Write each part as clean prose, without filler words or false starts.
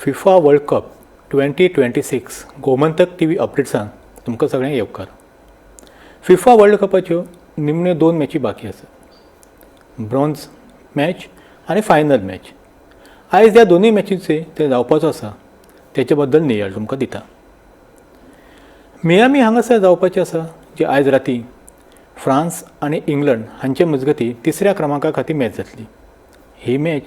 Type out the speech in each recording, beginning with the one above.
FIFA world cup 2026 Gomantak TV अपडेट्सान तुमकां सगळ्यांक येवकार. फिफा वर्ल्ड कपाच्यो निमण्यो दोन मॅची बाकी आसात, ब्रॉन्ज मॅच आनी फायनल मॅच. आयज ह्या दोनूय मॅचींचे ते जावपाचो आसा तेचे बद्दल नियाळ तुमकां दिता. मियामी हांगासर जावपाचें आसा जे आयज राती फ्रांस आनी इंग्लंड हांचे मजगतीं तिसऱ्या क्रमांका खातीर मॅच जातली. ही मॅच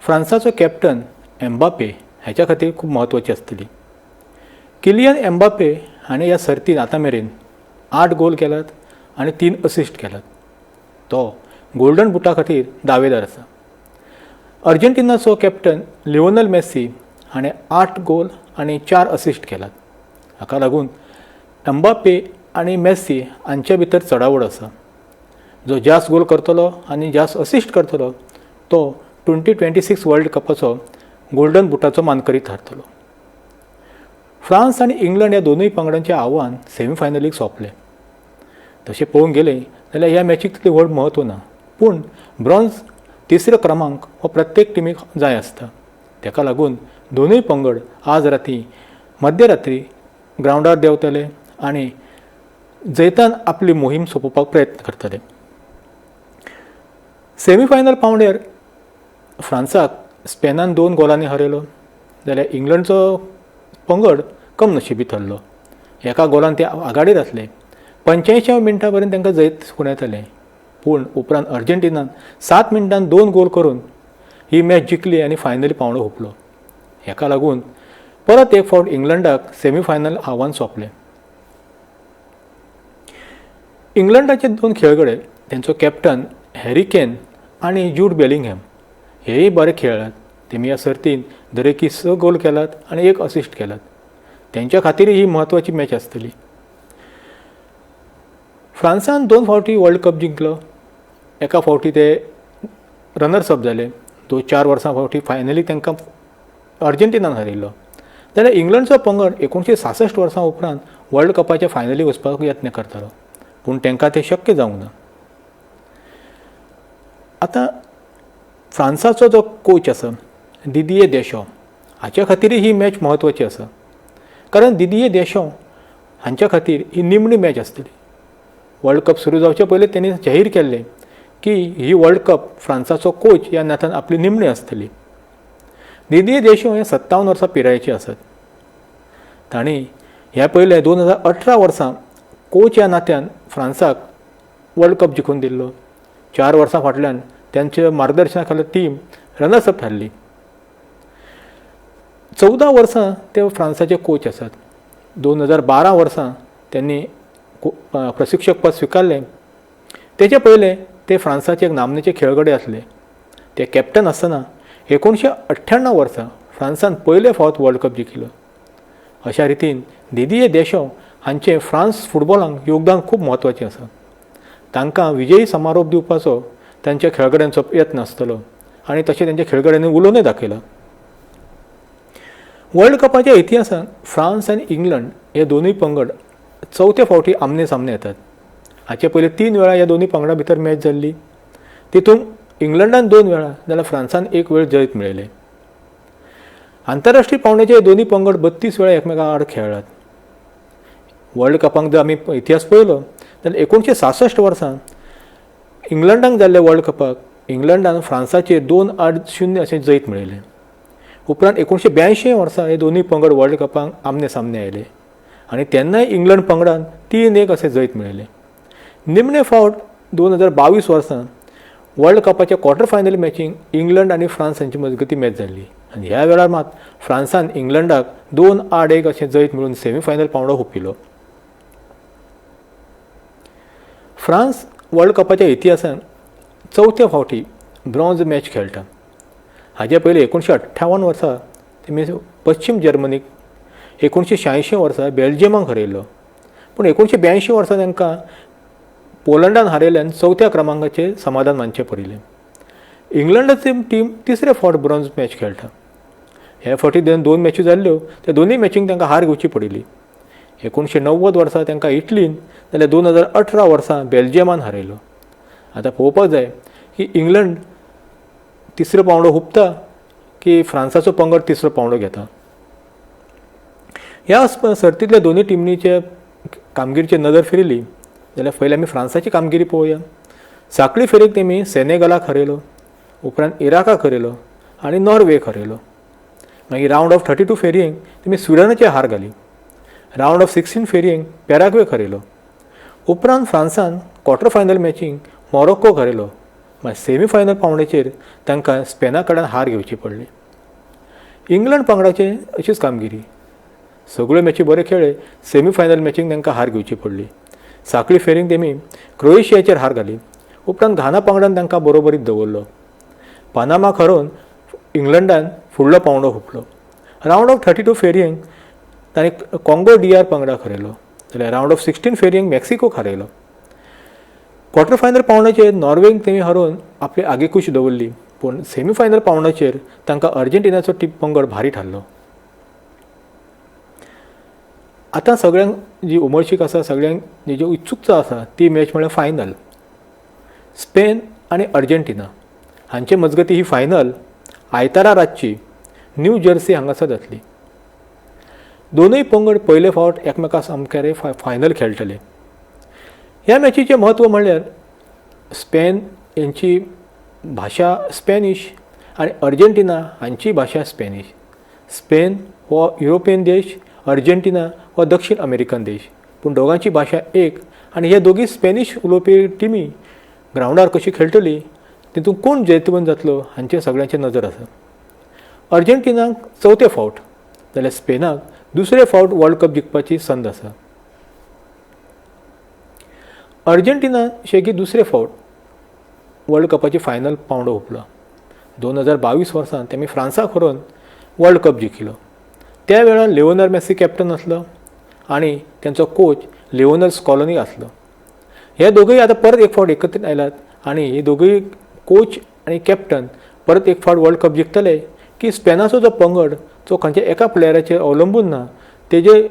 फ्रांसाचो कॅप्टन एम्बापे ह्याच्या खातीर खूब म्हत्वाची आसतली. किलियन एम्बापे हाणें ह्या सर्तींत आतां मेरेन 8 गोल केल्यात आनी 3 असिस्ट केल्यात. तो गोल्डन बुटा खातीर दावेदार आसा. अर्जेंटिनाचो कॅप्टन लिओनल मेस्सी हाणें 8 गोल आनी 4 असिस्ट केल्यात. हाका लागून एम्बापे आनी मेस्सी हांचे भितर चडावड आसा. जो जास्त गोल करतलो आनी जास्त असिस्ट करतलो तो 2026 वर्ल्ड कपाचो गोल्डन बुटाचो मानकरी थारतलो. फ्रांस आनी इंग्लंड ह्या दोनूय पंगडांचें आव्हान सेमीफायनलीक सोंपलें. तशें पळोवंक गेलें जाल्यार ह्या मॅचीक तितलें व्हड म्हत्व ना, पूण ब्रॉन्ज तिसरो क्रमांक हो प्रत्येक टिमीक जाय आसता. ताका लागून दोनूय पंगड आज राती मध्यरात्री ग्रावंडार देंवतले आनी जैतान आपली मोहीम सोंपोवपाक प्रयत्न करतले. सेमीफायनल पावंड्यार फ्रांसाक स्पेनान 2 गोलांनी हरयलो, जाल्यार इंग्लंडचो पंगड कम नशिबी थारलो. एका गोलान ते आघाडीर आसले. 85व्या मिनटां पर्यंत तांकां जैत खुणायताले, पूण उपरांत अर्जेंटिनान 7 मिनटान 2 गोल करून ही मॅच जिखली आनी फायनली पावंडो हुपलो. हाका लागून परत एक फावट इंग्लंडाक सेमीफायनल आव्हान सोंपलें. इंग्लंडाचे 2 खेळगडे, तेंचो कॅप्टन हॅरी केन आनी जूड बेलिंगहॅम हेय बरे खेळ्ळात. तेमी ह्या सर्तीन दरेकी 6 गोल केल्यात आनी 1 असिस्ट केल्यात. तेंच्या खातीरय ही म्हत्वाची मॅच आसतली. फ्रांसान 2 फावटी वर्ल्ड कप जिखलो. एका फावटी ते रनर्स अप जाले. 2-4 वर्सां फावटी फायनली तांकां अर्जेंटिनान हरयल्लो. जाल्यार इंग्लंडचो पंगड 1966 वर्सां उपरांत वर्ल्ड कपाच्या फायनली वचपाक यत्न करतालो, पूण तांकां तें शक्य जावंक ना. आतां फ्रांसाचो जो कोच आसा दिदिये देशो हाच्या खातीरय ही मॅच म्हत्वाची आसा, कारण दिदिये देशो हांच्या खातीर ही निमणी मॅच आसतली. वर्ल्ड कप सुरू जावचे पयलीं तेणी जाहीर केल्लें की ही वर्ल्ड कप फ्रांसाचो कोच ह्या नात्यान आपली निमणी आसतली. दिदिये देशो हे 57 वर्सां पिरायेचे आसात. तांणी ह्या पयलें 2018 वर्सां कोच ह्या नात्यान फ्रांसाक वर्ल्ड कप जिखून दिल्लो. 4 वर्सां फाटल्यान त्यांच्या मार्गदर्शना खाला टीम रनर्स अप थारली. 14 वर्सां ते फ्रांसाचे कोच आसात. 2012 वर्सां त्यांनी प्रशिक्षक पद स्विकारलें. तेचे पयलें ते फ्रांसाचे एक नामनेचे खेळगडे आसले. ते कॅप्टन आसतना 1998 वर्सां फ्रांसान पयले फावट वर्ल्ड कप जिखलो. अशा रितीन दिदिये देशो हांचें फ्रांस फुटबॉलांक योगदान खूब म्हत्वाचें आसा. तांकां विजयी समारोप दिवपाचो तांच्या खेळगड्यांचो यत्न आसतलो आनी तशें तांच्या खेळगड्यांनी उलोवनय दाखयलां. वर्ल्ड कपाच्या इतिहासांत फ्रांस आनी इंग्लंड हे दोनूय पंगड चवथे फावटी आमने सामने येतात. हाचे पयलीं 3 वेळा ह्या दोनूय पंगडां भितर मॅच जाल्ली. तितूंत इंग्लंडान 2 वेळा जाल्यार फ्रांसान 1 वेळ जैत मेळयलें. आंतरराष्ट्रीय पावंड्याचे हे दोनूय पंगड 32 वेळा एकमेकां आड खेळ्ळात. वर्ल्ड कपांक जर आमी इतिहास पळयलो जाल्यार 1966 वर्सां इंग्लंडाक जाल्ल्या वर्ल्ड कपाक इंग्लंडान फ्रांसाचेर 2-0 अशें जैत मेळयलें. उपरांत 1982 वर्सां हे दोनूय पंगड वर्ल्ड कपाक आमने सामने आयले आनी तेन्नाय इंग्लंड पंगडान 3-1 अशें जैत मेळयलें. निमणे फावट 2022 वर्सां वर्ल्ड कपाच्या क्वॉर्टर फायनल मॅचींक इंग्लंड आनी फ्रांस हांचे मजगतीं मॅच जाल्ली आनी ह्या वेळार मात फ्रांसान इंग्लंडाक 2-1 अशें जैत मेळून सेमीफायनल पावंडो हुपिलो. फ्रांस वर्ल्ड कपाच्या इतिहासांत चवथे फावटी ब्रॉन्ज मॅच खेळटा. हाजे पयलीं 1958 वर्सा तेमी पश्चीम जर्मनीक, 1986 वर्सा बेल्जियमाक हरयल्लो, पूण 1982 वर्सा तांकां पोलंडान हारयल्यान चवथ्या क्रमांकाचेर समाधान मानचें पडिल्लें. इंग्लंडाची टीम तिसरे फावट ब्रॉन्ज मॅच खेळटा. ह्या फावटी 2 मॅची जाल्ल्यो, त्या दोनूय मॅचींक तांकां हार घेवची पडिल्ली. 1990 वर्सा तांकां इटलीन जाल्यार 2018 वर्सा बेल्जियमान हारयलो. आतां पळोवपाक जाय की इंग्लंड तिसरो पावंडो हुपता की फ्रांसाचो पंगड तिसरो पांवडो घेता. ह्या सर्तींतल्या दोनूय टिमीचे कामगिरीचेर नदर फिरयली जाल्यार पयलीं आमी फ्रांसाची कामगिरी पळोवया. साखळी फेरयेक तेमी सेनेगलाक हरयलो, उपरांत इराकाक हरयलो आनी नॉर्वेक हरयलो. मागीर रावंड ऑफ 32 फेरयेक तेमी स्विडनाचेर हार घाली. Round of 16 फेरयेक पॅराग्वेक हरयलो. उपरांत फ्रांसान क्वॉर्टर फायनल मॅचींक मोरोक्कोक हरयलो. मागीर सेमी फायनल पावंड्याचेर तांकां स्पेना कडेन हार घेवची पडली. इंग्लंड पंगडाचे अशीच कामगिरी, सगळ्यो मॅची बऱ्यो खेळ्ळे, सेमी फायनल मॅचींक तांकां हार घेवची पडली. साखळी फेरींत तेमी क्रोएशियाचेर हार घाली. उपरांत घाना पंगडान तांकां बरोबरीत दवरलो. पनामाक हरोवन इंग्लंडान फुडलो पावंडो हुपलो. रावंड ऑफ 32 फेरयेक ताणें काँगो DR पंगडाक हरयलो, जाल्यार रावंड ऑफ 16 फेरयेक मॅक्सिकोक हरयलो. क्वॉर्टर फायनल पावंड्याचेर नॉर्वेक तेमी हरोवन आपली आगेकूच दवरली, पूण सेमी फायनल पावंड्याचेर तांकां अर्जेंटिनाचो टीम पंगड भारी थारलो. आतां सगळ्यांक जी उमळशीक आसा, सगळ्यांक जी उत्सुकता आसा ती मॅच म्हळ्यार फायनल. स्पेन आनी अर्जेंटिना हांचे मजगती ही फायनल आयतारा रातची न्यू जर्सी हांगासर जातली. दोनूय पंगड पयले फावट एकमेका सामकार फायनल खेळटले. ह्या मॅचीचें म्हत्व म्हणल्यार स्पेन हेंची भाशा स्पॅनीश आनी अर्जेंटिना हांची भाशा स्पॅनीश. स्पेन हो युरोपियन देश, अर्जेंटिना हो दक्षिण अमेरिकन देश, पूण दोगांची भाशा एक आनी हे दोगी स्पॅनीश उलोवपी टिमी ग्रावंडार कशी खेळटली, तितून कोण जैतवंत जातलो हांचेर सगळ्यांची नजर आसा. अर्जेंटिनाक चवथे फावट जाल्यार स्पेनाक दुसरे फावट वर्ल्ड कप जिखपाची संद आसा. अर्जेंटिना शेगीत दुसरे फावट वर्ल्ड कपाची फायनल पावंडो हुपलो. 2022 वर्सां तेमी फ्रांसाक हरोवन वर्ल्ड कप जिखलो. त्या वेळार लिओनल मेसी कॅप्टन आसलो आनी तेंचो कोच लिओनल स्कॉलोनी आसलो. हे दोगूय आतां परत एक फावट एकत्रीत आयल्यात आनी हे दोगूय कोच आनी कॅप्टन परत एक फावट वर्ल्ड कप जिखतले की स्पेनाचो जो पंगड जो खंयच्या एका प्लेयराचेर अवलंबून ना तेजे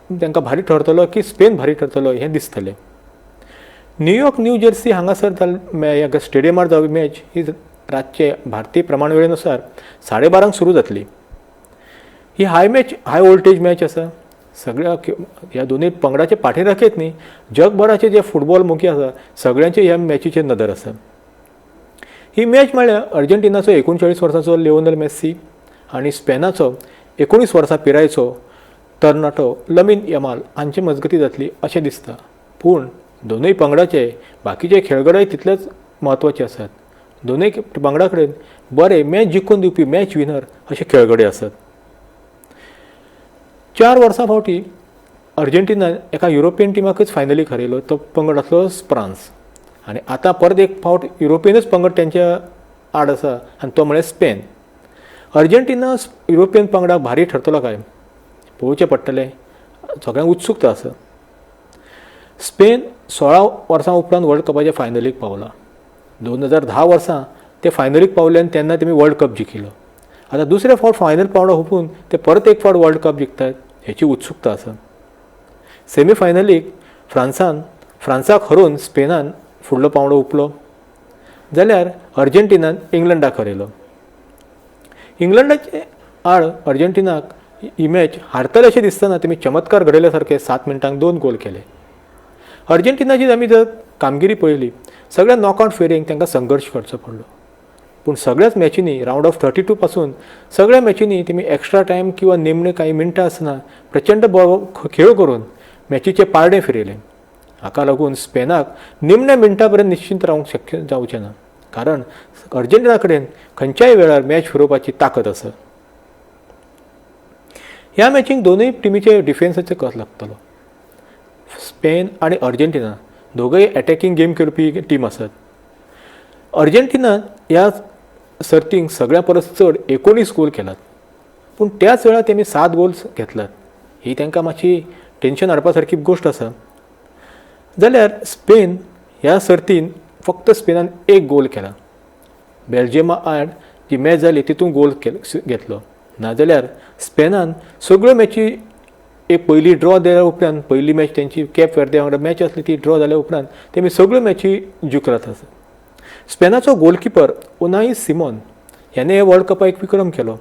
तांकां भारी ठरतलो की स्पेन भारी ठरतलो हें दिसतलें. न्यूयॉर्क न्यू जर्सी हांगासर ह्या स्टेडियमार जावपी मॅच ही रातचे भारतीय प्रमाण वेळेनुसार 12:30 सुरू जातली. ही हाय मॅच, हाय वोल्टेज मॅच आसा. सगळ्या ह्या दोनूय पंगडाचे फाटी राखयत न्ही, जगभराचे जे फुटबॉल मोगी आसा सगळ्यांचे ह्या मॅचीचेर नदर आसा. ही मॅच म्हळ्यार अर्जेंटिनाचो 39 वर्सांचो लिओनल मेस्सी आनी स्पेनाचो 19 वर्सां पिरायेचो तरणाटो लमीन यमाल हांचे मजगती जातली अशें दिसता. पूण दोनूय पंगडाचे बाकीचे खेळगडेय तितलेच म्हत्वाचे आसात. दोनूय पंगडा कडेन बरे मॅच जिखून दिवपी मॅच विनर अशे खेळगडे आसात. 4 वर्सां फावटी अर्जेंटिनान एका युरोपियन टिमाकच फायनलीक हरयलो, तो पंगड आसलो फ्रांस. आनी आतां परत एक फावट युरोपियनच पंगड तेंच्या आड आसा आनी तो म्हळ्यार स्पेन. अर्जेंटिना युरोपियन पंगडाक भारी ठरतलो काय पळोवचें पडटलें, सगळ्यांक उत्सुकता आसा. स्पेन 16 वर्सां उपरांत वर्ल्ड कपाच्या फायनलीक पावला. 2010 वर्सां ते फायनलीक पावले आनी तेन्ना तेमी वर्ल्ड कप जिखिल्लो. आतां दुसरे फावट फायनल पावंडो हुपून ते परत एक फावट वर्ल्ड कप जिखतात हेची उत्सुकता आसा. सेमी फायनलीक फ्रांसाक हरोवन स्पेनान फुडलो पावंडो हुपलो, जाल्यार अर्जेंटिनान इंग्लंडाक हरयलो. इंग्लंडाचे आड अर्जेंटिनाक ही मॅच हारतले अशें दिसतना तेमी चमत्कार घडयल्या सारके 7 मिनटांक 2 गोल केले. अर्जेंटिनाची आमी जर कामगिरी पळयली, सगळ्या नॉकआवट फेरयेक तांकां संघर्श करचो पडलो, पूण सगळ्याच मॅचींनी रावंड ऑफ 32 पासून सगळ्या मॅचींनी तेमी एक्स्ट्रा टायम किंवा निमणे कांय मिनटां आसतना प्रचंड बरो खेळ करून मॅचीचें पारडें फिरयलें. हाका लागून स्पेनाक निमण्या मिनटां पर्यंत निश्चिंत रावंक शक्य जावचें ना, कारण अर्जेंटिना कडेन खंयच्याय वेळार मॅच फिरोवपाची ताकद आसा. ह्या मॅचींक दोनूय टिमीचे डिफेन्साचो कस लागतलो. स्पेन आनी अर्जेंटिना दोगूय एटॅकिंग गेम करपी टीम आसात. अर्जेंटिनान ह्या सर्तींक सगळ्या परस चड 19 गोल केलात, पूण त्याच वेळार तेमी 7 गोल्स घेतलात. ही तांकां मातशी टेंशन हाडपा सारकी गोश्ट आसा. जाल्यार स्पेन ह्या सर्तीन फक्त स्पेनान 1 गोल केला. बेल्जियमा आड जी मॅच जाली तितून गोल घेतलो, नाजाल्यार स्पेनान सगळ्यो मॅची एक पयली ड्रॉ जाल्या उपरांत, पयली मॅच तेंची कॅप वेर्दे वांगडा मॅच आसली ती ड्रॉ जाल्या उपरांत तेमी सगळ्यो मॅची जिखलात आसा. स्पेनाचो गोलकिपर उनाई सिमोन ह्याने हे वर्ल्ड कपाक एक विक्रम केलो.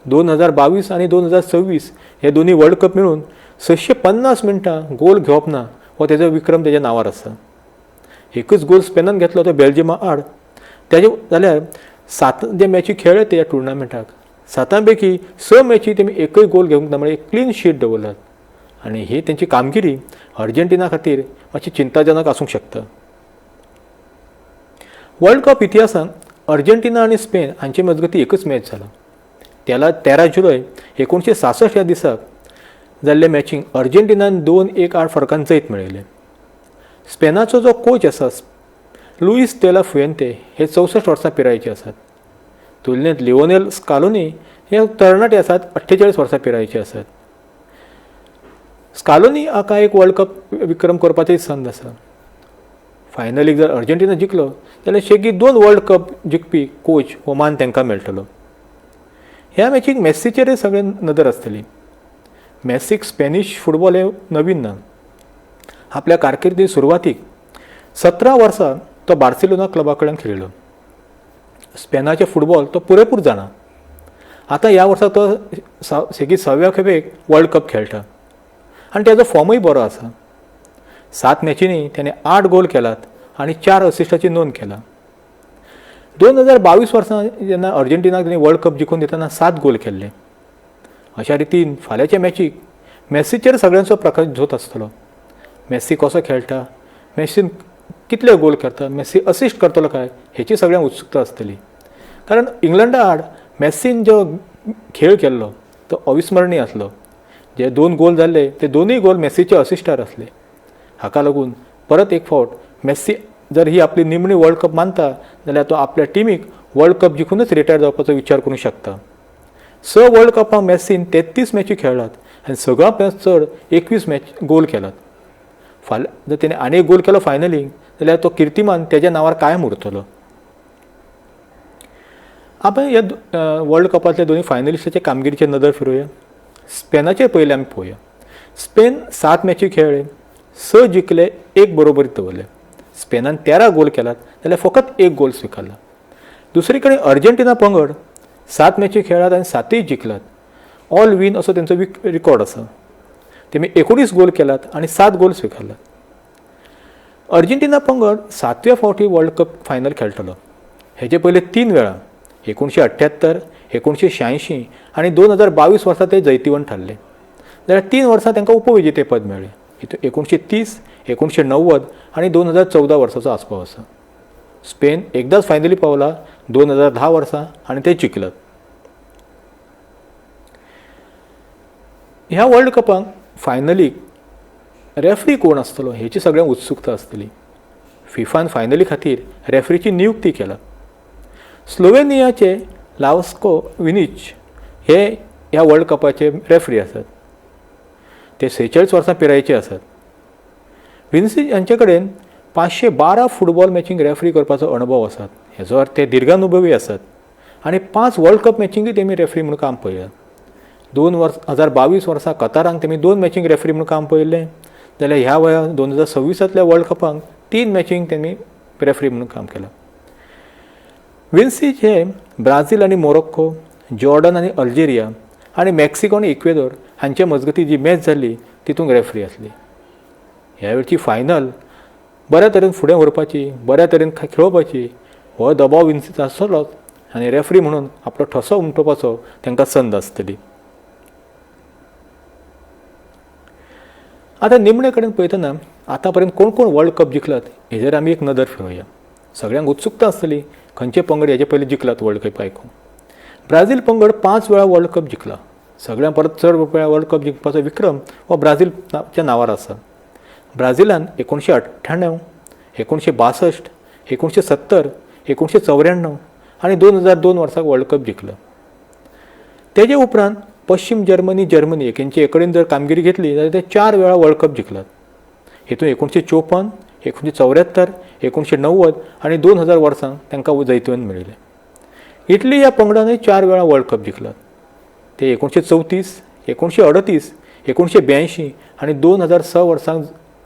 2022 आनी 2026 हे दोनूय वर्ल्ड कप मेळून 650 मिनटां गोल घेवप ना हो तेजो विक्रम तेज्या नांवार आसा. एकूच गोल स्पेनान घेतलो तो बेल्जियमा आड. तेजे जाल्यार 7 जे मॅची खेळ्ळे ते ह्या टुर्नामेंटाक 7 पैकी 6 मॅची तेमी एकूय गोल घेवंक ना, म्हळ्यार एक क्लीन शीट दवरलात. आनी ही तेंची कामगिरी अर्जेंटिना खातीर मातशी चिंताजनक आसूंक शकता. वर्ल्ड कप इतिहासांत अर्जेंटिना आनी स्पेन हांचे मजगती एकूच मॅच जाला. त्याला 13 जुलय 1966 ह्या दिसाक जाल्ले मॅचींक अर्जेंटिनान 2-1 आड फरकान जैत मेळयलें. स्पेनाचो जो कोच आसा लुईस देला फुएंते हे 64 वर्सां पिरायेचे आसात. तुलनेत लिओनेल स्कालोनी हे तरणाटे आसात, 48 वर्सां पिरायेचे आसात. स्कालोनी हाका एक वर्ल्ड कप विक्रम करपाची संद आसा. फायनलीक जर अर्जेंटिना जिखलो जाल्यार शेगीत 2 वर्ल्ड कप जिखपी कोच हो मान तांकां मेळटलो. ह्या मॅचीक मॅसीचेरय सगळे नदर आसतली. मॅसीक स्पॅनिश फुटबॉल हें नवीन ना. आपल्या कारकिर्दी सुरवातीक 17 वर्सां तो बार्सिलोना क्लबा कडल्यान खेळिल्लो. स्पेनाचें फुटबॉल तो पुरेपूर जाणा. आतां ह्या वर्सा तो सेगीत 6व्या खेपेक वर्ल्ड कप खेळटा आनी तेजो फॉर्मूय बरो आसा. 7 मॅचींनी तेणें 8 गोल केलात आनी 4 असिस्टाची नोंद केला. 2022 वर्सा जेन्ना अर्जेंटिनाक तेणी वर्ल्ड कप जिखून दितना 7 गोल केल्ले. अशा रितीन फाल्यांच्या मॅचीक मॅसीचेर सगळ्यांचो प्रकाश झोत आसतलो. मॅसी कसो खेळटा, मॅसीन कितले गोल करता, मॅसी असिस्ट करतलो काय हेची सगळ्यांक उत्सुकता आसतली. कारण इंग्लंडा आड मॅसीन जो खेळ केल्लो तो अविस्मरणीय आसलो. जे 2 गोल जाल्ले ते दोनूय गोल मॅसीचे असिस्टार आसले. हाका लागून परत एक फावट मॅसी जर ही आपली निमणी वर्ल्ड कप मानता जाल्यार तो आपल्या टिमीक वर्ल्ड कप जिखूनच रिटायर जावपाचो विचार करूंक शकता. 6 वर्ल्ड कपांक मॅसीन 33 मॅची खेळ्ळात आनी सगळ्यां परस चड 21 मॅच गोल केलात. फाल्यां जर तेणें आनी एक गोल केलो फायनलीक जाल्यार तो किर्तिमान तेज्या नांवार कायम उरतलो. आपण ह्या वर्ल्ड कपांतल्या दोनूय फायनलिस्टाच्या कामगिरीचेर नदर फिरोवया. स्पेनाचेर पयलीं आमी पळोवया. स्पेन 7 मॅची खेळ्ळे, 6 जिखले, 1 बरोबरीत दवरले. स्पेनान 13 गोल केलात जाल्यार फकत 1 गोल स्विकारला. दुसरी कडेन अर्जेंटिना पंगड 7 मॅची खेळ्ळात आनी 7य जिखलात. ऑल विन असो तेंचो रिकॉर्ड आसा. तेमी 19 गोल केलात आनी 7 गोल स्विकारलात. अर्जेंटिना पंगड 7व्या फावटी वर्ल्ड कप फायनल खेळटलो. हेजे पयले 3 वेळा 1978, 1986 आनी 2022 वर्सा ते जैतिवंत थारले. जाल्यार 3 वर्सां तांकां उपविजेतेपद मेळ्ळें. हितून 1930, 1990 आनी 2014 वर्साचो आस्पाव आसा. स्पेन एकदांच फायनली पावला 2010 वर्सा आनी ते जिखलात. ह्या वर्ल्ड कपाक फायनलीक रेफ्री कोण आसतलो हेची सगळ्यांक उत्सुकता आसतली. फिफान फायनली खातीर रेफ्रीची नियुक्ती केला. स्लोवेनियाचे लावस्को विनीच हे ह्या वर्ल्ड कपाचे रेफ्री आसात. ते 46 वर्सां पिरायेचे आसात. विन्सी हांचे कडेन 512 फुटबॉल मॅचींक रेफ्री करपाचो अणभव आसात. हेजो अर्थ ते दीर्घानुभवी आसात आनी 5 वर्ल्ड कप मॅचींकय तेमी रेफ्री म्हणून काम पळयलां. 2022 वर्सा कतारांक तेमी 2 मॅचींक रेफ्री म्हणून काम पळयल्लें, जाल्यार ह्या वेळार 2026 वर्ल्ड कपाक 3 मॅचींक तेमी रेफ्री म्हणून काम केलां. विन्सीच हे ब्राझील आनी मोरोक्को, जॉर्डन आनी अल्जेरिया आनी मेक्सिको आनी इक्वेदोर हांचे मजगती जी मॅच जाल्ली तितूंत रेफ्री आसली. ह्या वेळची फायनल बऱ्या तरेन फुडें व्हरपाची, बऱ्या तरेन खेळोवपाची हो दबाव विन्सीच आसतलोच आनी रेफ्री म्हणून आपलो ठसो उमटोवपाचो तांकां संद आसतली. आतां निमणे कडेन पळयतना आतां पर्यंत कोण कोण वर्ल्ड कप जिखलात हेजेर आमी एक नदर फिरोवया. सगळ्यांक उत्सुकता आसतली खंयचे पंगड हेजे पयलीं जिखलात वर्ल्ड कप आयकूंक. ब्राझील पंगड 5 वेळा वर्ल्ड कप जिखला. सगळ्यां परत चड वेळा वर्ल्ड कप जिखपाचो विक्रम हो ब्राझीलच्या नांवार आसा. ब्राझिलान 1998, 1962, 1970, 1994 आनी 2002 वर्साक वर्ल्ड कप जिखलो. तेजे उपरांत पश्चिम जर्मनी, जर्मनी हेंचे कडेन जर कामगिरी घेतली जाल्यार ते 4 वेळा वर्ल्ड कप जिखलात. हितून 1954, 1974, 1990 आनी 2000 वर्सां तांकां जैतिवंत मेळिल्लें. इटली ह्या पंगडानूय 4 वेळा वर्ल्ड कप जिखलात. ते 1934, 1938, 1982 आनी 2006 वर्सां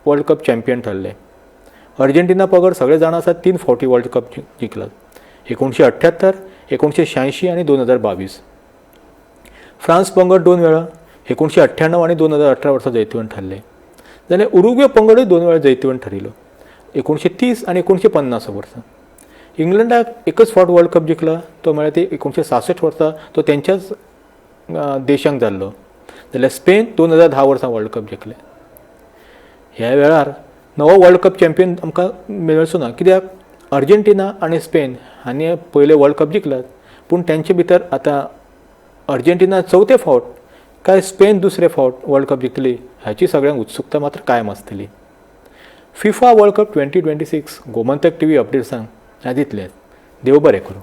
वर्ल्ड कप चॅम्पियन ठरले. अर्जेंटिना पंगड सगळे जाण आसात 3 फावटी वर्ल्ड कप जिखलात. 1978, 1986 आनी 2022. फ्रांस पंगड दोन वेळा 1998 आनी 2018 वर्सा जैतिवंत थारले, जाल्यार उरुग्वे पंगडूय दोन वेळा जैतिवंत थारिल्लो, 1930 आनी 1950 वर्सा. इंग्लंडाक एकच फावट वर्ल्ड कप जिखला, तो म्हळ्यार ते 1966 वर्सा, तो तेंच्याच देशांक जाल्लो. जाल्यार स्पेन 2010 वर्सा वर्ल्ड कप जिखले. ह्या वेळार नवो वर्ल्ड कप चॅम्पियन आमकां मेळचो ना, कित्याक अर्जेंटिना आनी स्पेन हांणी पयले वर्ल्ड कप जिखल्यात. पूण तेंचे भितर आतां अर्जेंटिना चवथे फावट काय स्पेन दुसरे फावट वर्ल्ड कप जिखतली हाची सगळ्यांक उत्सुकता मात्र कायम आसतली. FIFA world cup 2026 Gomantak TV अपडेट्सांक ह्या दितले. देव बरें करूं.